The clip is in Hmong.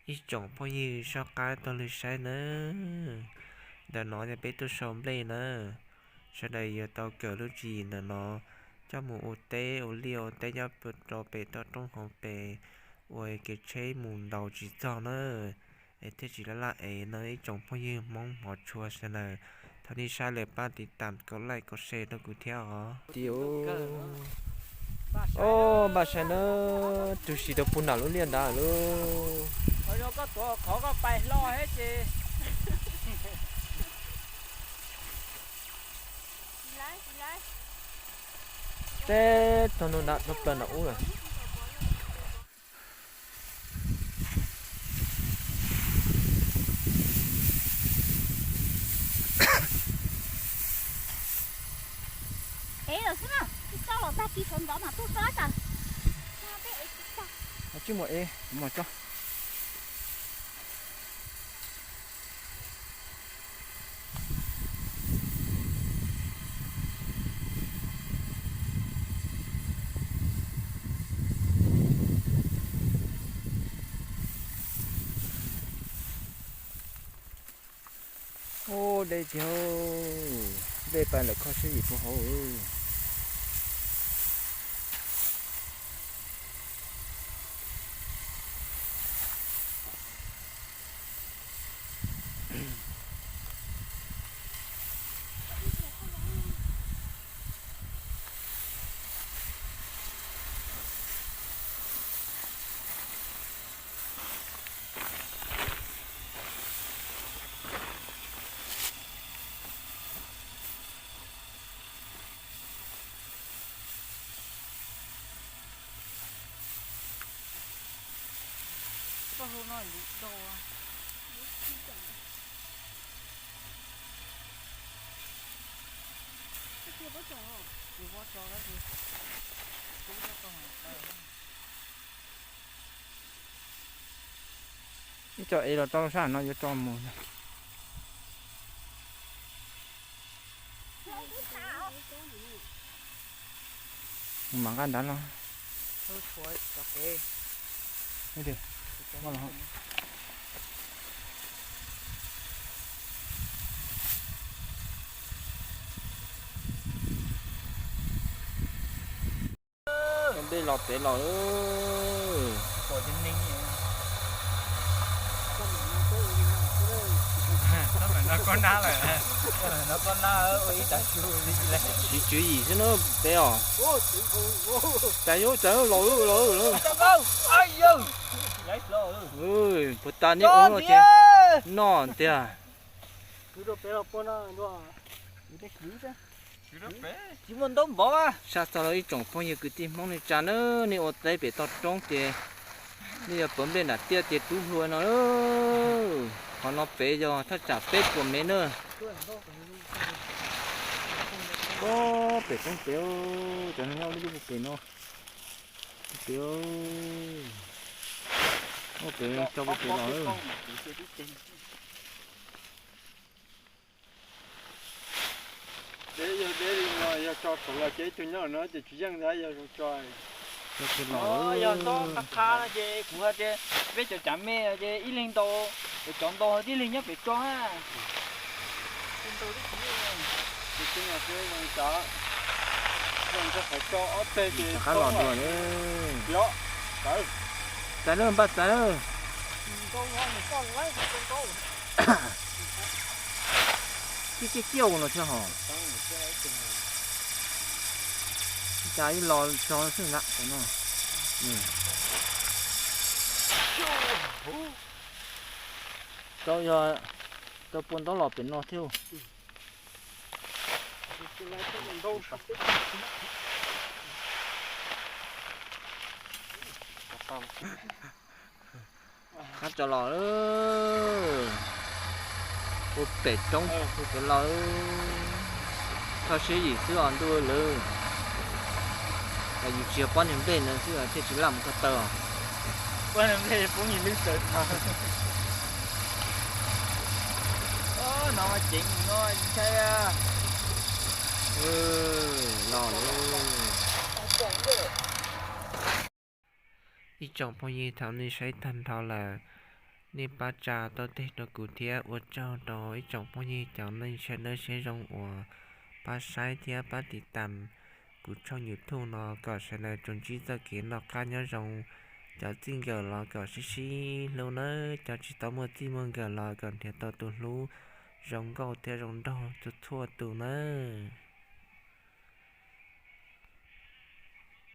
Ib tsoom phooj ywg soj qab tuaj lwg saib nawb, ntawm no yog peb tuaj sau nplej nawb. Sawv daws yuav tau kawm lub tswv yim ntawm no coj mus ua teb ua liaj ua teb nyob rau pem toj roob hauv pes, ua kev tsheb mus ntaus tsis txog nawb, es thiaj tsis laj laj es no ib tsoom phooj ywg Hmoob hmov tshua sawv daws. Thov nej saib lawm pab tiv tam, kaum like, kaum share rau kuv thiab os. Tiv, o, npaj saib na, tu siv rau puag nram lub liaj ntawd lauj. Teb tog nug nram rau plaws nram ub lawm. Ev lawm xwb na, tsis tau los tag kis sawv ntxov mas tuaj tso tas. Tsis mus ev, mus tso. Ub, deb tiag, dej pais lawm kho siab yim puag hauv. Ib co ev los rau sab no yuav tso mus. Mus mam nqa nrad los. Dej los pem los. Siv tswv yim xwb na peb os. Cas yuav cas los los. Puas tas niaj ub no ces noj tiag. Sab txog rau ib tsoom phooj ywg kwv tij Hmoob neej tsa na, nej ua teb pem toj roob ces nej yuav pawv nplej nram tiaj ces rub hlua no. Qhov no pem yog thaj tsam peb puas mev na. Pem roob pem, cov no nyob lub pem no. Pem, pem tso pem los. Deb yog deb li no yog tso saud los ces ib tug nyob no ces tsis yeej ntag, yog zoo tso. Yog tso qab qab no ces kuv hais tias peb cov cav me ces ib leeg ntaus, cov ntau tib leeg nyob pem tso na. Txais lawm npaj txais lawm. Tib ciaj ciaj no thiab hos. Cas ib los tso xwb ntag no. Tau yog tau pua ntaub los pem no thiab. Qab tso los ua pem roob ua pem los. Kho siab yim xwb os ntuj lawm. Yus tsis yog pob niag nplej no xwb thiaj tsis laj mus ko taw os. Pob niag nplej poob yus lub sawv tag. No ceev no ntshai. Los lawm. Ib tsoom phooj ywg, thaum nej saib tag nrho lawm, Nej pab tsa tau teg rau kuv thiab ua tsaug rau ib tsoom phooj ywg cov neeg sawv daws siab zoo uas pab saib thiab pab tiv tam kuv tshooj YouTube no kom sawv daws tsuas ntsib txoj kev noj qab nyob zoo, cov txij nkawm los kom sib sib hlub nawb, cov tsis tau muaj txij muaj nkawm los kom nrhiav tau tus hlub zoo nkauj thiab zoo nraug txhua txhua tus nawb.